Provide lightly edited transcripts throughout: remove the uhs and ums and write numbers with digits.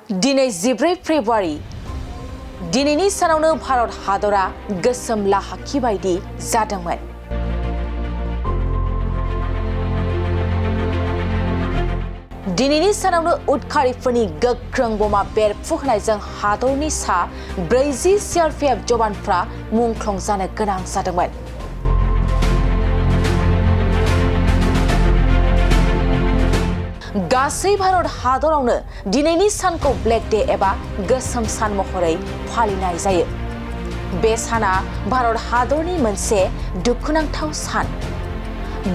दिनै 14 फेब्रुवारि दिनैनि सानावनो भारत हादरा गोसोम लाहाखि बायदि जादोंमोन। दिनैनि सानावनो उदखारिफोरनि गोख्रों बमा बेरफ्रुहोनायजों हादरनि सा 40 CRPF जवानफ्रा मुंख्लं जानो गोनां जादोंमोन। गासै भारत हादरावनो दिनैनि सानखौ ब्लेक डे एबा गोसोम सान महरै फालिनाय जायो। बे साना भारत हादरनि मोनसे दुखुनांथाव सान।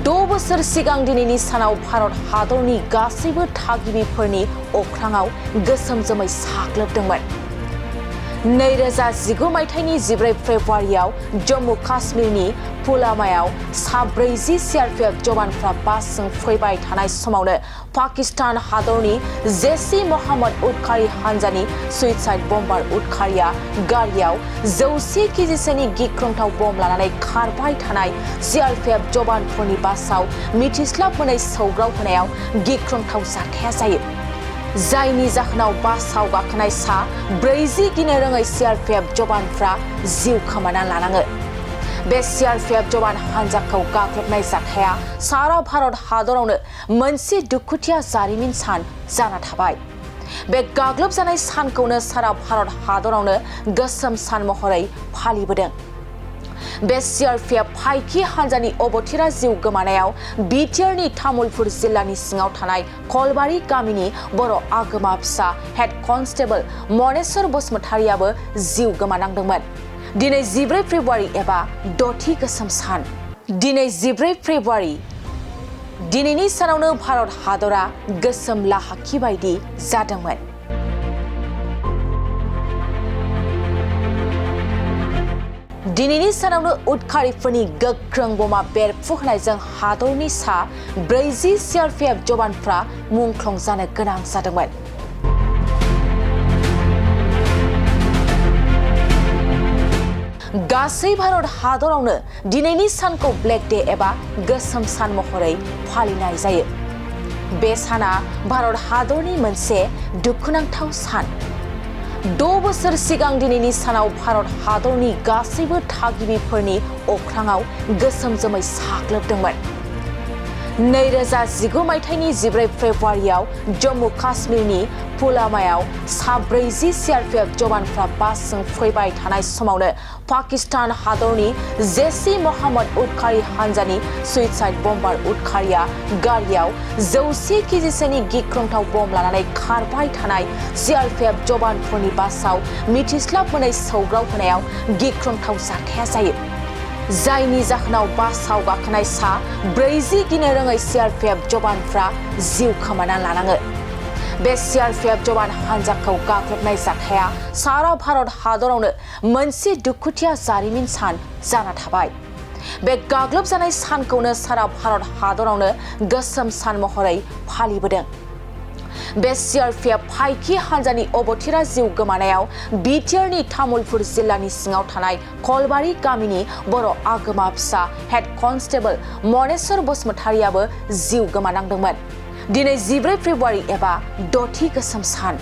6 बोसोर सिगां दिनैनि सानाव भारत हादरनि गासैबो थागिबिफोरनि अख्राङाव गोसोम जोमै साग्लोबदोंमोन। 2019 मायथाइनि 14 फेब्रुवारियाव जम्मु काश्मीरनि पुलवामायाव 40 CRPF जवानफ्रा बासजों फैबाय थानाय समावनो पाकिस्तान हादरनि जैश-ए-मोहम्मद उदखारि हान्जानि सुइसाइड बम्बार उदखारिया गारियाव 100 केजिसोनि गिख्रंथाव बम लानानै खारबाय थानाय CRPF जवानफोरनि बासाव मिथिस्लाब मोनै सौग्राव होनायाव गिख्रंथाव जाथाया जायो। जायनि जाहोनाव बासाव गाखोनाय सा 40 गिनो रोङै CRPF जवानफ्रा जिउ खोमाना लानाङो। बे CRPF जवान हान्जाखौ गाग्लोबनाय जाथाया सारा भारत हादरावनो मोनसे दुखुथिया जारिमिन सान जाना थाबाय। बे गाग्लोबजानाय सानखौनो सारा भारत हादरावनो गोसोम सान महरै फालिबोदों। बे CRPF फाइकि हान्जानि अबथिरा जिउ गोमानायाव बिटिआरनि तामुलपुर जिल्लानि सिङाव थानाय कलबारि गामिनि बर' आगोमा फिसा हेड कनस्टेबल मनेस्वर बसुमतारियाबो जिउ गोमानांदोंमोन। दिनै 14 फेब्रुवारि एबा दथि गोसोम सान। दिनै 14 फेब्रुवारि दिनैनि सानावनो भारत हादरा गोसोम लाहाखि बायदि जादोंमोन। दिनैनि सानावनो उदखारिफोरनि गोख्रों बमा बेरफ्रुहोनायजों हादरनि सा 40 CRPF जवानफ्रा मुंख्लं जानो गोनां जादोंमोन। गासै भारत हादरावनो दिनैनि सानखौ ब्लेक डे एबा गोसोम सान महरै फालिनाय जायो। बे साना भारत हादरनि मोनसे दुखुनांथाव सान। 6 बोसोर सिगां दिनैनि सानाव भारत हादरनि गासैबो थागिबिफोरनि अख्राङाव गोसोम जोमै साग्लोबदोंमोन। 2019 मायथाइनि 14 फेब्रुवारियाव जम्मु काश्मीरनि पुलवामायाव 40 CRPF जवानफ्रा बासजों फैबाय थानाय समावनो पाकिस्तान हादरनि जैश-ए-मोहम्मद उदखारि हान्जानि सुइसाइड बम्बार उदखारिया गारियाव 100 केजिसोनि गिख्रंथाव बम लानानै खारबाय थानाय CRPF जवानफोरनि बासाव मिथिस्लाब मोनै सौग्राव होनायाव गिख्रंथाव जाथाया जायो। जायनि जाहोनाव बासाव गाखोनाय सा 40 गिनो रोङै CRPF जवानफ्रा जिउ खोमाना लानाङो। बे CRPF जवान हान्जाखौ गाग्लोबनाय जाथाया सारा भारत हादरावनो मोनसे दुखुथिया जारिमिन सान जाना थाबाय। बे गाग्लोबजानाय सानखौनो सारा भारत हादरावनो गोसोम सान महरै फालिबोदों। बे CRPF फाइकि हान्जानि अबथिरा जिउ गोमानायाव बिटिआरनि तामुलपुर जिल्लानि सिङाव थानाय कलबारि गामिनि बर' आगोमा फिसा हेड कनस्टेबल मनेस्वर बसुमतारियाबो जिउ गोमानांदोंमोन। दिनै 14 फेब्रुवारि एबा दथि गोसोम सान।